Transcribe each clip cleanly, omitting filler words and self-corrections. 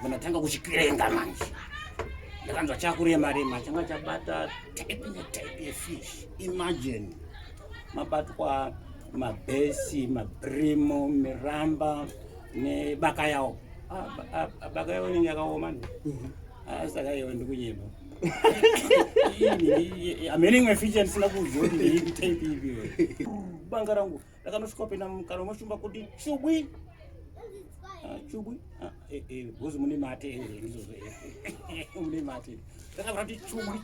Ndatanga kuchikirenga manje. Ndakanzwa chakurema rema changa chabata type netype yefish. Imagine mabatwa mabhesi, mabrimo, miramba nebaka yawo. Ah, ah, baka yawo inenge yakaoma. Ah, saka iwe ndikunyeba. Amene imwe feature ndisina kuziva kuti ndeipi type ipi. Banga rangu rakanosvika kupinda mukana wemashumba kuti chubwi. Ah, chubwi. Ah, eh, eh, because mune mate eh, ndizvozvo eh. Mune mate. Rakavhura kuti chubwi.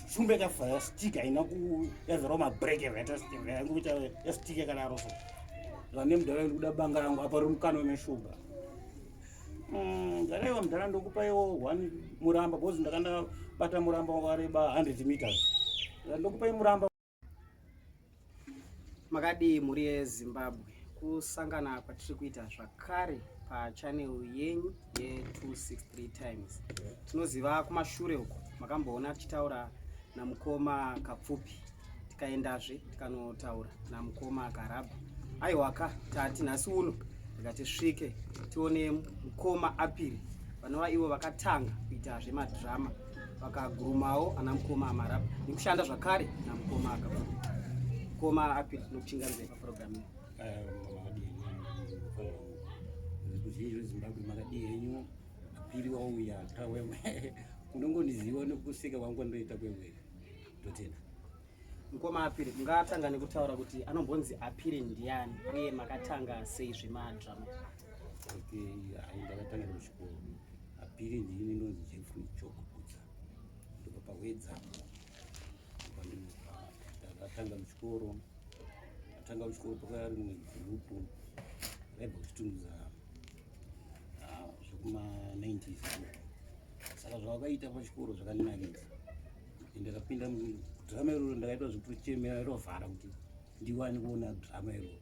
Shumba yakavhara yastika haina ku yavharawo mabreak yavhaita yangoita yastika yakadaro so. Vane mudhara ndikuda banga rangu apa riri mukana wemashumba. Ndaraiwa mudhara ndokupaiwo one muramba because ndakandabata muramba wakareba 100 meters. Ndokupai muramba. Makadii mhuri yeZimbabwe, kusangana kwatiri kuita zvakare pachannel yenyu ye263 Times. Tinoziva kumashure uko makamboona tichitaura namukoma Kapfupi, tikaendazve tikanotaura namukoma Karabha. Aiwaka, tati nhasi uno ndikatisvike tione mukoma Apiri vanova ivo vakatanga kuita zvemadhirama, vakagurumawo ana mukoma Amarabha nekushanda zvakare namukoma Kapfupi. Mukoma Apiri, tinokuchingamidzai papurogiramu iyi. Ruzhinji rweZimbabwe makadii henyu? Apiri wauya kawewe unongondiziva nekuseka kwangu kwandoita kwewe, ndotenda. Mukoma Apiri, mungatanga nekutaura kuti anombonzi Apiri ndiani uye makatanga sei zvemadhirama? Okay, hai ndakatanga kuchikoro. Apiri ndini ndonzi Jeffrey Choko Kutsa, ndobva paWedza. Ndakatanga muchikoro, atanga kuchikoro pakauya rimwe gurupu raibva kuChitungwiza zvekuma 90s. Saka zvavakaita pachikoro zvakandinakidza. Ndakapinda mudhirama iroro, ndakaitwa zvekutochemera rovhara kuti ndiwane kuona dhirama iroro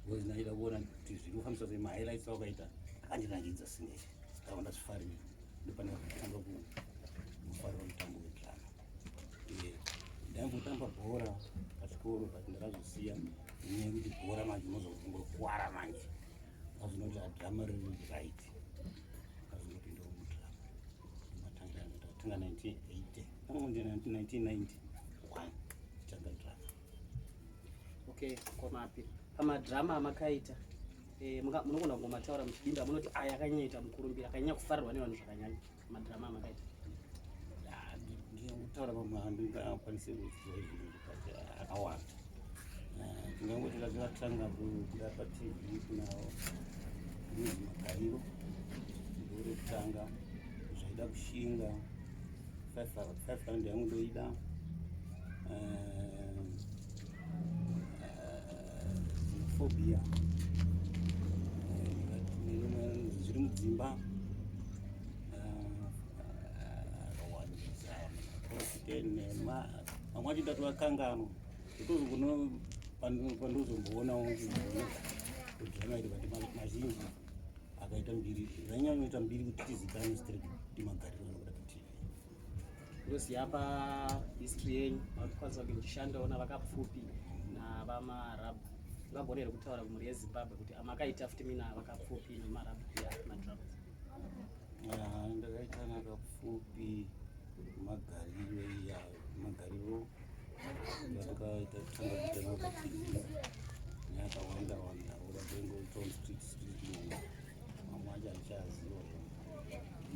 because ndaida kuona kuti zviri kufambiswa sei. Mahighlights avakaita akandinakidza sinei, saka ndazvifarira. Ndopandakatanga kufarira mutambo wedhirama. Ndaimbotamba bhora pachikoro but ndakazosiya nenyaya yekuti bhora manje unozongokwara manje. Ndakazoona kuti dhirama riri right, ndakazongopindawo mudhirama. Matangira ndakatanga 1980, 1991 tanga dhirama. Okay, mukoma Apiri, pamadhirama amakaita munogona kungomataura muchidimba munoti aya akanyanyoita mukurumbira, akanyanya kufarirwa nevanhu zvakanyanya, madhirama amakaita? Ndingangotaura pamwe handingakwanise kuziva izvozvo but akawanda. Tingangoti takatanga kubuda paTV kuna rinonzi Magariro, ndorekutanga. Zvaida kushinga, 5 rand yangu ndoida, Xenophobia, zviri mudzimba, akawandisa nema mamwe acho ndatovakanganwa. Pandozomboona kudhirama iri, but mazhinji akaita mbiri, zvainyanyoita mbiri kuti tizikanwe straight kuti Magariro anobuda paTV. Ndoziva pahistory yenyu makakwanisa kunge muchishandawo naVaKapfupi navaMarabha. Ungagona here kutaura kumhuri yeZimbabwe kuti amakaita futi mina VaKapfupi neMarabha madhirama? Ndakaita naKapfupi Magariro iya, Magariro yatakaita tanga kuita nawo paTV neakawanda wanda uratengo street street, mamwe acho handichaziva.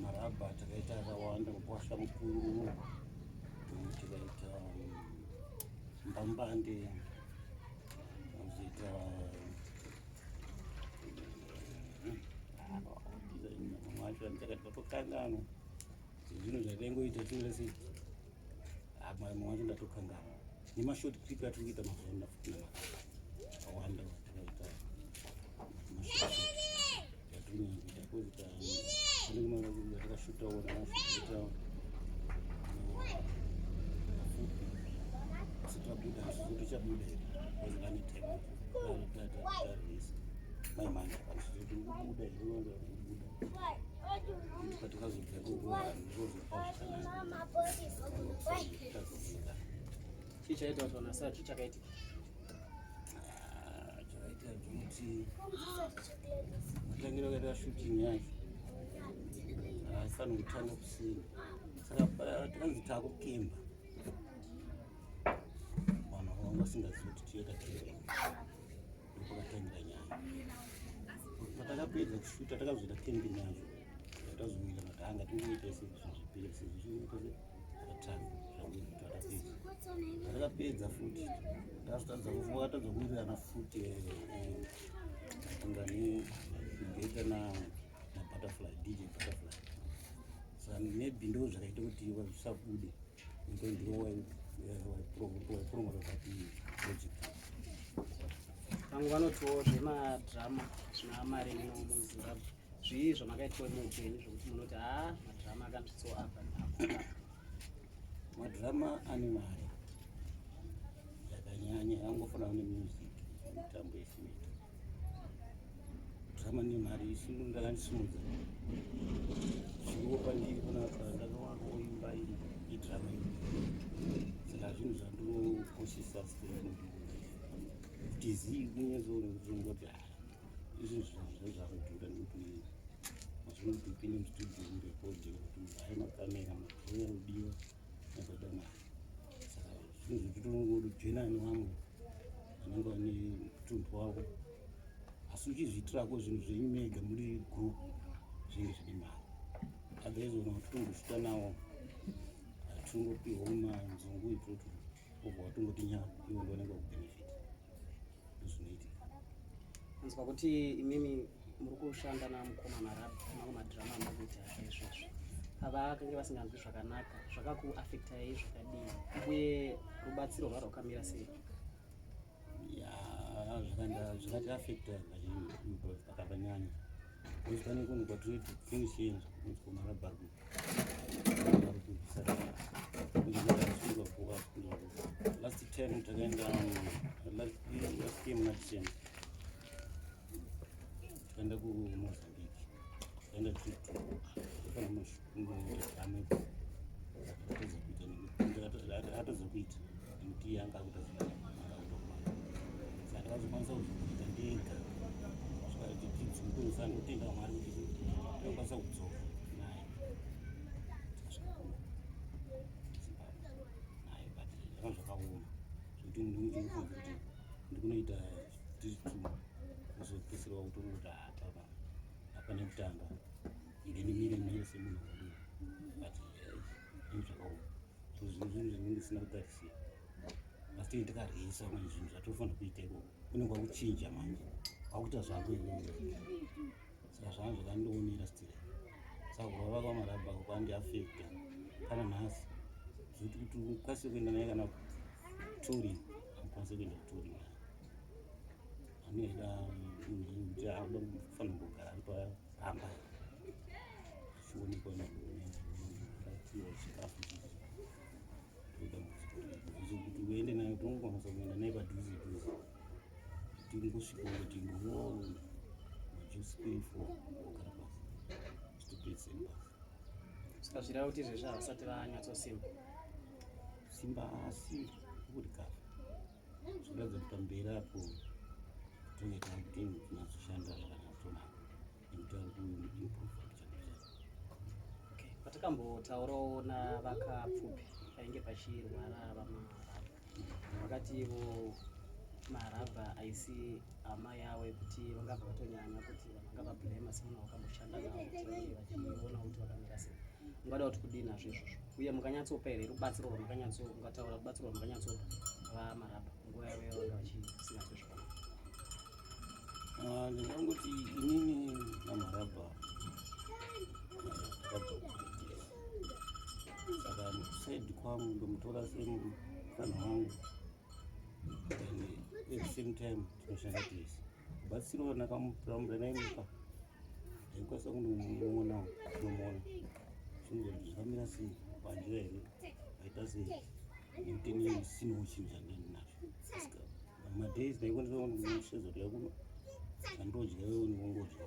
Marabha takaita akawanda, Mukwasha Mukuru, tikaita Mbambande, azoita mamwe acho andakatokanganwa. Zvinhu zvataingoita toita sei, mamwe acho ndatokanganwa. Nemashort clip atiri kuita mazuva ano futi namarabha akawanda, takaita mashort yatiri kunyanya kuita kozi takashutawo namashuta mafupi asi tabuda tichabuda here because vane time tarelease mai manje tiri kubuda here, kubuda kuti patakazobva ikoko ndozobva zvakanaka. Chii chaita kuti vanhu vasara? Chii chakaitika? Chakaitika kuti matangira akaita shooting yacho. Aifanira kutanga kusini. Saka takanzi takukemba, vanhu vanga vasingazivi kuti tiyoita kemba. Ndopakatangira nyaya. Patakapedza kushuta, takazoita camping yacho. Tazowira kuti anga tingoita se zvinhu zvipere, sezvo zvingoita se zvakatanga zvakuti takapedza. Takapedza futi, tazotadza kufunga, katadza kuwirirana futi ungani kugeta naButterfly, DJ Butterfly. Saka maybe ndo zvakaita kuti zvisabude, nekuti ndiwo waipromota that project. Vamwe vanotiwo zvemadhirama zvina mari muno muZimbabwe. Zvii zvamakaitwa muupenyu zvokuti munoti, "Ha, madhirama akanditso apa neapo"? Madhirama ane mari yakanyanya, yangofanana nemusic, mitambo yesinoita. Dhirama nemari rakandisimudza zviriwo pandiri panapa, ndakawana kuimba idhirama iri. Saka zvinhu zvandinokoshesa kuti zii kunyatsoongoti izvi zvakudhura, nekuti mazvinoti upinde mustudio, urekodhe, kuti uhaye makamera, madrone anodiwa nekuda mari. Saka zvinhu zvekuti unongojoinana nevamwe vanenge vane mutundu wavo, asi uchizviitirako zvinhu zvenyu mega muri group, zvinenge zvine mari. Otherwise una kuti tongosvika nawo, hatingopiwa manzungu itoto, obva watongoti nya, iwe ndonenge kubenefit. Ndozvinoitika. Anzwa kuti imimi muri kushanda namukoma Marabha, mamwe madhirama amuri kuita izvozvi, pavakange vasinganzwi zvakanaka, zvakakuafectai zvakadii, uye rubatsiro rwa rwakamira sei? Ya, zvakatiafecta pakanyanya, because pane kunhu kwatinoiti tinishenza kunzi kumarabha ari kubvisa. Last time takaenda, last year muna December, takaenda kuMozambique, takaenda trip tofana kunodrama atadza kuita, atadza kuita nekuti iye anga akuita zvakanaka. Saka ndakazokwanisa kuzokuita ndega svika ndotenda Mwari kuti ndakakwanisa kudzoka naye, tikasvika kuno Zimbabwe naye, but zvanga zvakaoma zvekuti ndinofunga kuti ndikunoita tiri two, kuzopedzisira kutongoti hapana, hapana kutanga ine ndimire mire semunhu wadii, but zvinhu zvakaoma. So zvinhu zvinhu zvinenge ndisina kutarisira, asi tinge takaresa manje zvinhu zvatofanira kuita ikoko, unenge wakuchinja manje, wakuita zvako iwewe. Saka zvanga zvakandiomera still. Saka kurwara kwaMarabha kwandiafecta kana nhasi, zvekuti kuti ukwanise kuenda naye kana touring, akwanise kuenda kutouring naye, anoida munhu kuti akuda kufanira kugara ari pamba, achionekwa nekupiwa chikafu. Kuti uende naye, tongokwanisa kuenda naye padhuze dhuze, tingosvika kuti majuice pay for ogara pasi, topedzise basa. Saka zvireva kuti izvezvi havasati vanyatsosimba? Simba, asi kuti kafa zvinoratidza kuti pamberi apo tinenge takuti tinyatsoshanda zvakanyatsonaka, nekuti ari kuimprove kuchandisa. Okay. Patakambotaurawo navakapfupi painge pachirwara vaMarabha, vakati ivo Marabha aisi hama yavo yekuti vangabva vatonyanya kuti vanhu vangavablema semunhu wakamboshanda navo, kuti vange vachiona kuti vakamira sei. Ungada kuti kudini nazvo izvozvo, uye mukanyatsopa here rubatsiro rwamakanyatso, ungataura rubatsiro rwamakanyatsopa vaMarabha nguva yavo yavanga vachisinganzwi zvakanaka? Ah, ndingangoti inini naMarabha takabva kuTS, saka side kwangu ndomutora semufana wangu, and at the same time tinoshanda tese. Rubatsiro ndakamupira, ndaikwanisa kundomuonawo, kunomuona chinhu kuti zvakamira sei, wadya here, waita sei, nekuti inini ndisinawo chinhu chandinacho. Madays ndaikwanisa kunoshedza kuti yakuno zvandodya, iwewe ndingongodya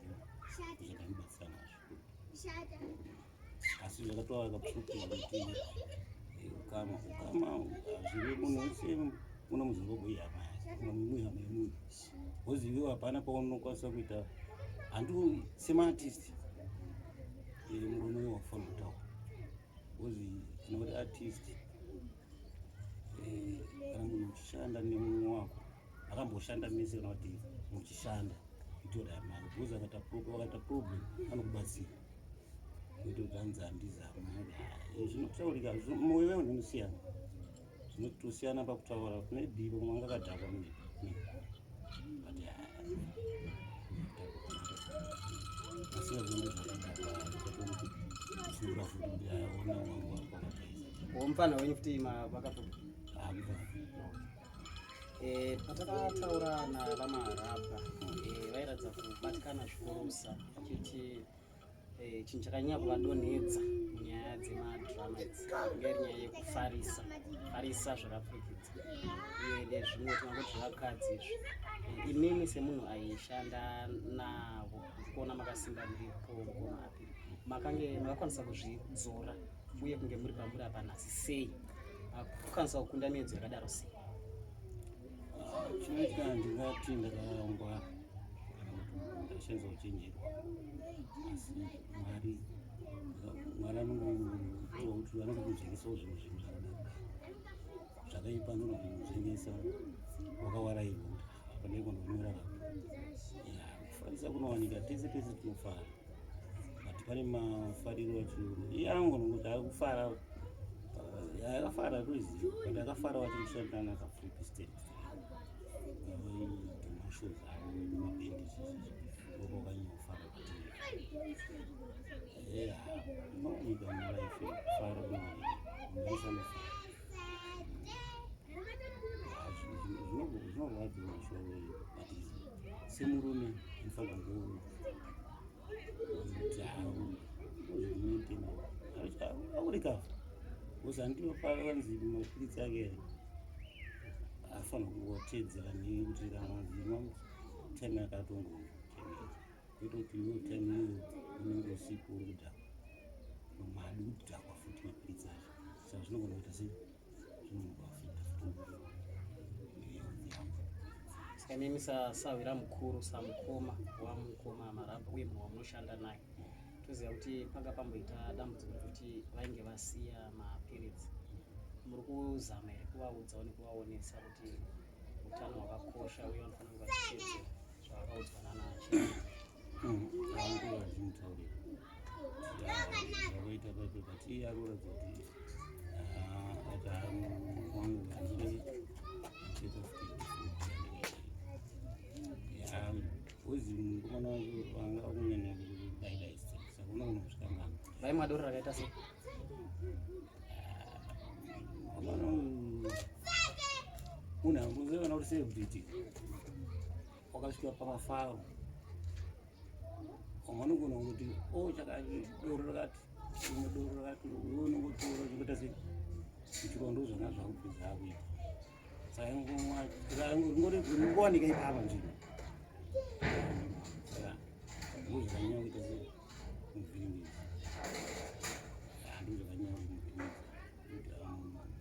zvandaimubatsira nazvo, asi zvakatova kapfupi kuti ukama, ukama hazvive munhu wese muno muZimbabwe ihama yake, muihama yemunhu, because iwewe hapana paunokwanisa kuita handu semaartist, murume. wakufanira kutaura because kana uri artist eh, kana munhu uchishanda nemumwe wako akamboshanda mese kana kuti muchishanda itori amari because akaita problem anokubatsira kwete kuti hanzi handizama zvinotaurika mwoyo wemunhu unosiyana zvinotosiyana pakutaura maybe pamwe anga akadhakwa maybe but asi vazvinenge zvakadhakwa sura futi kuti aona wangu wako mufana wenyu futi vakapfuka Eh, patakataura navamarabha eh, vairatidza kubatikana zvikurusa vachiti eh, chinhu chakanyanya kuvadonhedza munyaya dzemadrama idzi inga iri nyaya yekufarisa farisa zvakapfurikidza uye nezvimwe tingangoti zvevakadzi izvi. Imimi semunhu aishanda navo ndikuona makasimba muripo mukoma api makange makakwanisa kuzvidzora uye kunge muri pamuri apa nhasi sei makakwanisa kukunda miedzo yakadaro sei? Chinoitika ndingati ndakangwara kana kuti ndashandisa uchenjeri asi Mwari Mwari anongokuti anongokunzvengesawo zvinhu zvinhu zvakadaro zvakaipa anongokunzvengesa wakawarairwa kuti apa ndaikononyora kufarisa kunowanika tese tese tinofara but pane mafariro acho iye anogona kuti ari kufara eh, akafara toziva but akafara wacho kushandana kapfupi state mashows avo nemabhendi zvezvi wakanyanya kufara kuti yeah unowanika mulife kufara kunowanika munhu wese anofara zvinorwadza mashow but semurume anofanirwa aurikafa because handiwo pavanzi mapiritsi ake afanira kungoteedzera nekuti kana zimwa time yakatongo kwete kuti iwe time iyoyo unenge usipo uri kudhakwa madi kudhakwa futi mapiritsi acho saka zvinogona kuita sei Saka imimi sasahwira mukuru samukoma wamukoma Marabha uye munhu wamunoshanda naye toziva kuti panga pamboita dambudziko rekuti vainge vasiya mapiritsi muri kuzama here kuvaudzawo nekuvaonesa kuti utano hwakakosha uye vanofanira kunge vachiteedzera zvavakaudzwa nana Vangu vachimutaurira zvakaita paipe but iye ari kuratidza kuti ati wangu handida uzi mukomana wangu wanga akunyanya kudaidai saka unogona kusvikangana vaimwa doro rakaita sei mukomana wangu munhu angoziva kuti celebrity wakasvika pamafaro vamwe vanogona kuti o oh, chakati doro rakati rimwe doro rakati iwe unongotora uchikuita sei uchirwa ndo zvanga zvakupedza akuita saka ringowanika ipapa nzvimbo saka ndozvakanyanya kuita sei kumuvhiringidza ndozvakanyanya kumuvhiringidza kuti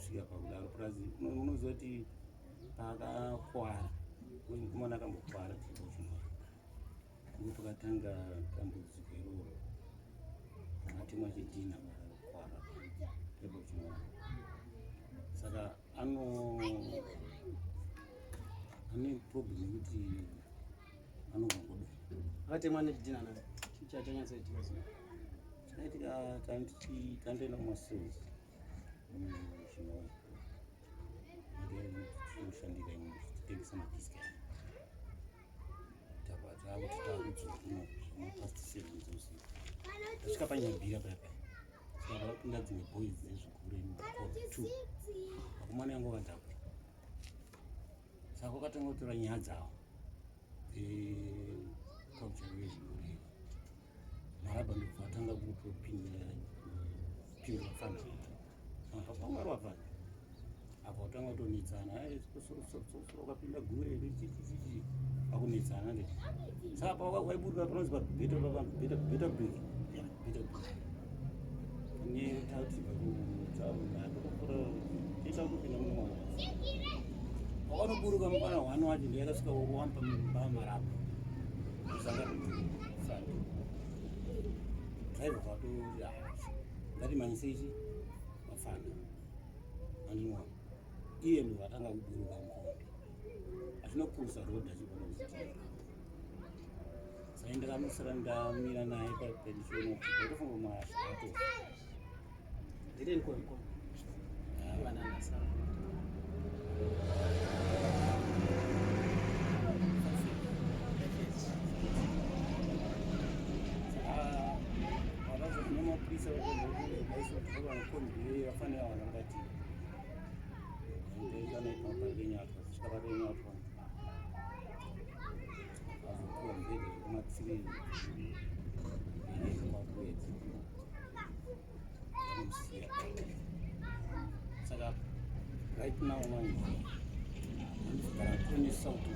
kusvika pakudaro plus unoziva kuti paakakwara mukomana akambokwara tichinoa ndipo pakatanga dambudziko iroro matemwa chidhina kwara ebochinoa saka ano ane problem yekuti anozongodo akatemwa nechidhina na chichanyatsoitika chakaitika tandienda kumasales Chinhoyi ndinoshandira imwe tichitengesa madhiski aya tabva takuti takudzoka kuno past 7 dzeusiku tasvika panyabhira paya paya saka vakapinda dzimwe boys dzezvigure two vakomana yangu vakadhakwa saka vakatanga kutora nyaya dzavo dzekaucharo yezvigure Marabha ndobva atanga kutopindira pindura vafana vanga vari vafana apa watanga kutonetsana wakapinda gure chichichichi akunetsana nde saka pawaiburuka panonzi pabeta beta break beta break pane tautibva kutaura toita kupinda mumwe wakanoburuka mukana one wacho ndiye akasvika one pamarabha Driver vatori ngatimhanyise ichi mafana andinoona iye ndo vatanga kuburuka mukombi achinokurusa road achibona kuti saka ndakamusara ndamira naye pandichiona kuti ndatofunga mwasha atofa. Ndiri ko ko. Vanana sawa. Mapurisa vafanira vanhu vakati svika parenyatwa azopuwa mubhedha wekumatsiri kwakuedza anomusiya. Saka right now manje andifugara tone sauti,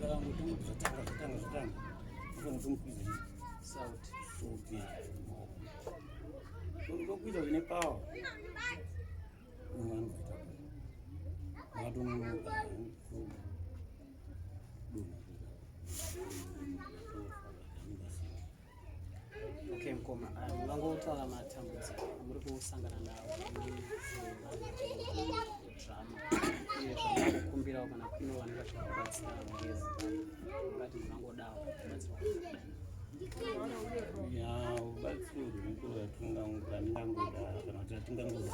saka ngotongoti zvatanga zvatanga zvatanga, ofanira kutomukwiza sauti. Sauti ndokwiza zvine power, umwe anozoita makatononoka donha. Okay mukoma, vangotaura matambudziko amuri kusangana nawo drama uye zvamukukumbirawo kana kuino vanenge vachikubatsira muZimbabwe, ungati mungangodawo kubatsirwa kwakadai? Ya, ubatsiro rwumukuru randingangoda kana kuti ratingangoda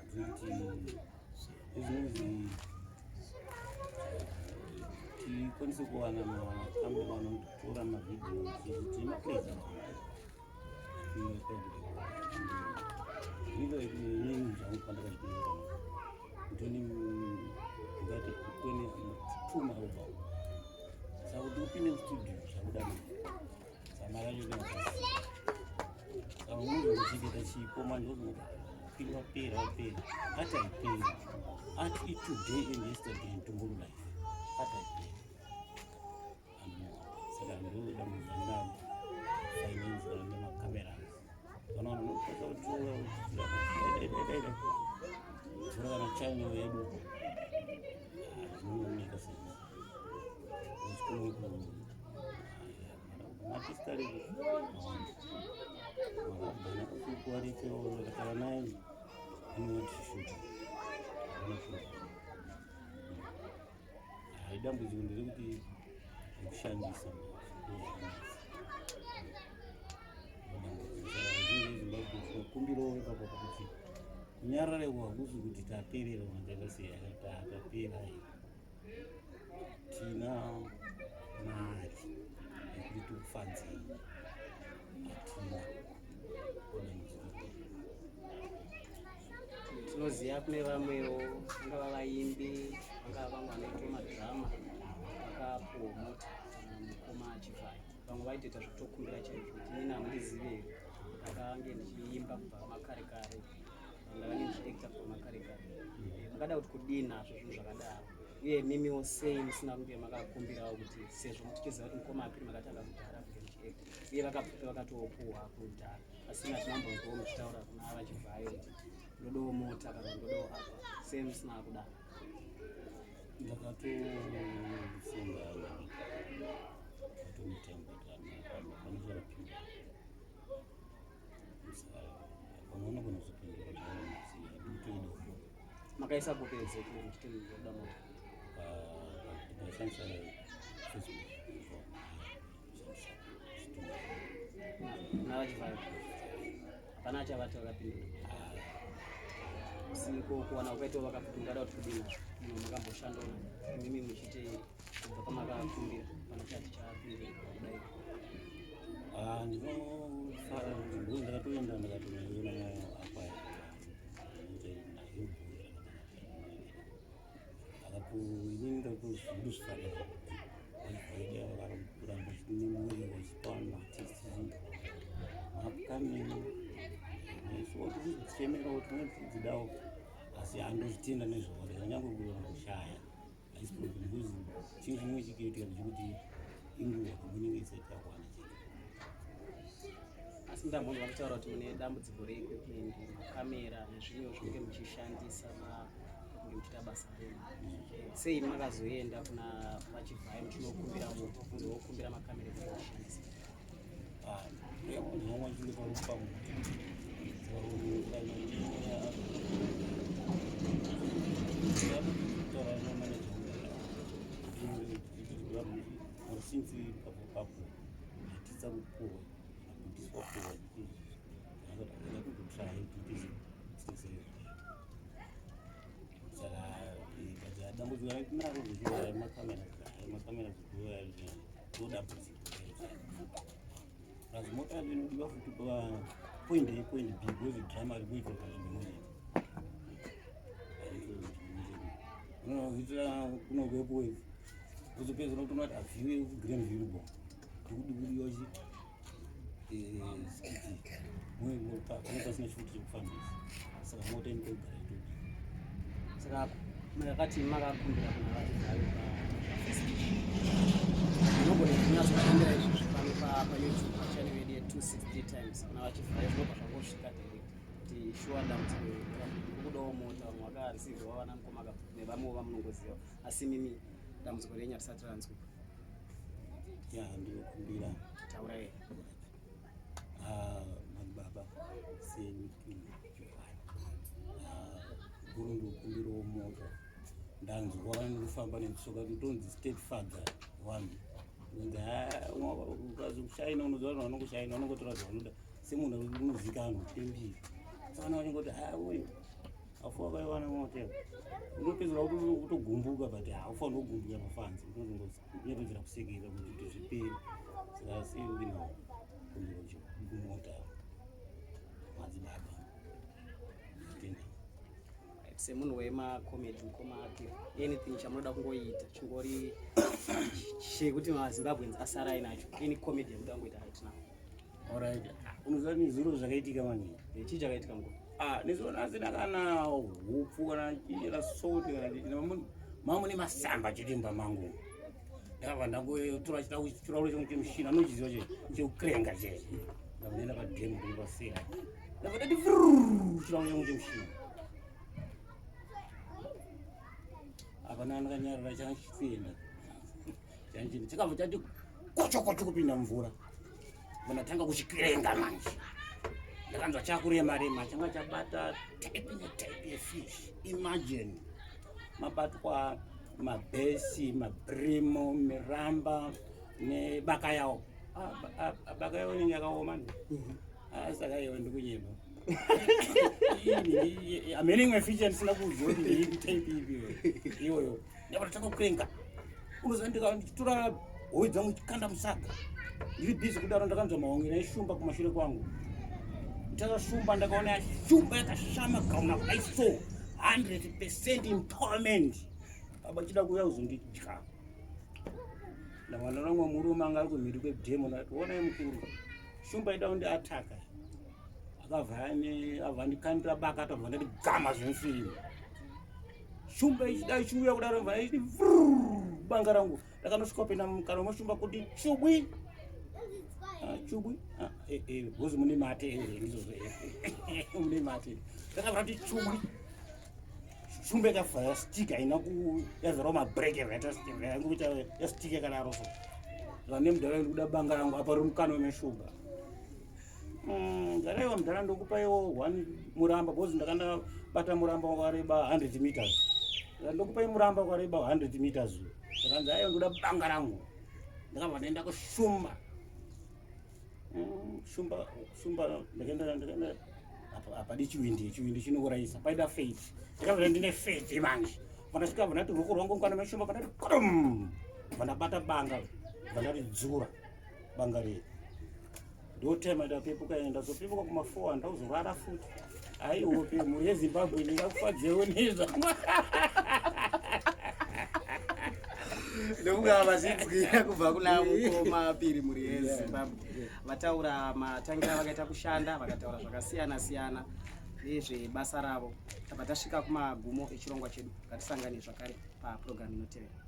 ndinoti izvinozi tikwanise kuwana makamera anotora mavhidhiyo tine maplays akawanda. Inini zvangu pandakazvipinda ndoni ngati tone two maalbum, saka kuti upinde mustudio zvakuda mari yacho inenge. Saka unozongochengeta chipo manje wozongoti piri wapera wapera, ati haiperi, ati itoday and yesterday and tomorrow life, ati haiperi. Saka ndo dambudziko randinaro, finance kana nemacameras, kana vanhu vanokwanisa kutora tora kana channel yedu zvinooneka sense. Maartist ari kuwarike vakataura naye anovatishuta. Hai, dambudziko nderekuti zvekushandisa Zimbabwe, tinokumbirawo ipapo kuti kunyarareko hakusi kuti taperera mandakasiya tapera. Tina mari yekuti tikufadzei hatina dambudziko. Tinoziva kune vamwewo, vangava vaimbi, vangava vamwe vanoitwa madhirama, vakapuwa mota mukoma achivhaya. Vamwe vaitoita zvekutokumbira chaizvo kuti inini hamundizivi here, ndakange ndichiimba kubva makare kare, ndakange ndichiacta kubva makare kare. Mungada kuti kudii nazvo zvinhu zvakadaro? Uye mimiwo sei musina kunge makakumbirawo kuti sezvo tichiziva kuti mukoma Apiri makatanga kudhara kunge muchiacta, uye vakapfuta vakatopuhwa kudhara, asina tinambonzwawo muchitaura kuna vachivhayo kuti ndodowo mota kana ndodowo apa, sei musina kudaro? Ndakatofunga ndatomutemba panosara pinda, vamwe vanogona kuzopindura kuti vanoziva ndikutoidawo. Makaisa kupedze muchiti ndoda mota? Ndikashandisa Facebook. Navachivhayo hapana achavati vakapindura usiko kuwana kukaitawo vakapindura. Ungada kuti kudii nazvo munhu makamboshandawo imimi muchiti kubva pamakakumbira pana chati chapindura kudai? Ndinofara kuti ndo ndakatoenda ndakatoona akwaya nayo akapo. Inini ndakuzvifarira kuti vakaramba nemwoyo vachipa maartist upcoming, so tikuchemerawo tinodzidawo, asi handozvitenda nezvawari nyange kushaya haisi problem, because chinhu chimwe chikuitika ndechekuti inguva pamwe isati yakwana chete. Asi ndambonzwa kutaura kuti mune dambudziko reequipment, makamera nezvimwewo zvinenge muchishandisa kunge muchiita basa renyu. Sei makazoenda kuna vachivhai muchinokumbira moto kunze wokumbira makamera ekuti muchishandisa? pachinge parupamu. Since papo papo hatisa kupuwa kubudiswa puwa saka dambudziko ratinaro makamera makamera ndodambudziko. Plus mota yacho inodiwa futi pa point A, point B, because drama riri kuitwa panzvimbo imwe chete. Unoitira kuno kuEpworth, wozopedzisira kutoona kuti avhiwe kuGrand View bo ndikudi kudiwa chi skiti pane pasina chifuti chekufambisa, saka mota inenge kugara itodi. Saka makati makakumbira kuna vachigayo paFacebook, munogona kunyatsokumbira izvozvi pano paYouTube, pachannel yedu ye263 Times, kuna vachivhayo zvinobva zvangosvika direct kuti shuwa dambudziko kudawo mota. Vamwe vakarisivhiwa vana mukoma nevamwewo vamunongoziva, asi mimi dambudziko renyu harisati ranzwikwa. Ya, ndinokumbira. Taurai. Madzibaba seMutumbi Johani, guru ndinokumbirawo mota. Ndanzwa kufamba netsoka, ndonzi state father one, ndonzi ukazokushaina, unoziva vanhu vanokushaina, vanongotora zvavanoda semunhu unozikanwa tembiri. Saka vachingoti ha uyu afu wakaiwana mota, unopedzera kutogumbuka, but haufaniri kugumbuka pafanzi, unopedzera kusekera kuti zvipere. Saka sei kumbira mota, madzibaba, tenda. Semunhu wemacomedy, mukoma ake, anything chamunoda kungoita chingori chekuti maZimbabweans asara ainacho, any comedy yamuda kungoita right now? Alright, unoziva nezuro zvakaitika manje. Chii chakaitika, mukoma? Ah, nezuro asina kana hupfu kana chii, salt kana chii, mamwe nemasamba chete mumba mangu. Ndakabva ndangotora chirauro changu chemushina, anochiziva che chekukirenga che. Ndabva ndaenda padhemu ndopasera, ndabva ndati vrrr, chirauro changu chemushina hapana ndakanyarara, changa chichienda chanchini, chakabva chati kocho kocho kupinda mvura. Ndatanga kuchikirenga manje, ndakanzwa chakurema rema, changa chabata type netype yefish. Imagine mabatwa mabhesi, mabrimo, miramba nebaka yawo. Ah, ah, baka yawo inenge yakaoma. Saka iwe ndikunyemba amene imwe fish yandisina kuziva kuti ndeitype ipi iyoyo. Ndakatanga kurenga, unoziva, ndichitora hoi dzangu chikanda musaga, ndiri busy kudaro, ndakanzwa mahongera eshumba kumashure kwangu. Nditaka shumba, ndakaona shumba yakashama gauna kudai so, 100% empowerment baba chida kuuya kuzondidya. Ndakaona ramwe murume anga ari kumhiri kwedhemo, ndati, "Onai mukuru, shumba ida kundiataka." Akabva abva andikandira baka, atabva ndati gama zvemufirimu. Shumba ichida ichiuya kudaro, bva ichiti banga rangu rakanosvika kupinda mukana meshumba kuti chubwi. Ah, chubwi. Ah, eh, eh, because mune mate, ndizvozvo, mune mate. Rakabva rati chubwi, shumba yakabva yastika, haina ku yavherawo mabreki, yangoita yastika yakadaro. So zvane mudhara, ndikuda banga rangu apa riri mukana wemeshumba. Ndaraiwa mudhara, ndokupaiwo one muramba, because ndakandabata muramba wakareba 100 meters. Ndokupai muramba wakareba 100 meters. Ndakanzi, "Aiwa, ndoda banga rangu." Ndakabva ndaenda kushumba. Shumba, shumba, ndakaenda hapadi chiwindi, chiwindi chinourayisa, paida faith. Ndakabva ndine faith manje. Pandasvika, bva ndati ruoko rwangu mukana meshumba, pandati kudum, bva ndabata banga, bva ndaridzura banga rei. Ndotema, ndapepuka, ndazopepuka kuma4, ndauzorara futi. Aihope mhuri yeZimbabwe, ndingakufadzewo nezvangu. Ndokunga vazvinzwira kubva kuna mukoma Piri. Mhuri yeZimbabwe, vataura matangira vakaita kushanda, vakataura zvakasiyana siyana nezvebasa ravo. Tabva tasvika kumagumo echirongwa chedu. Ngatisangane zvakare papurogiramu inotevera.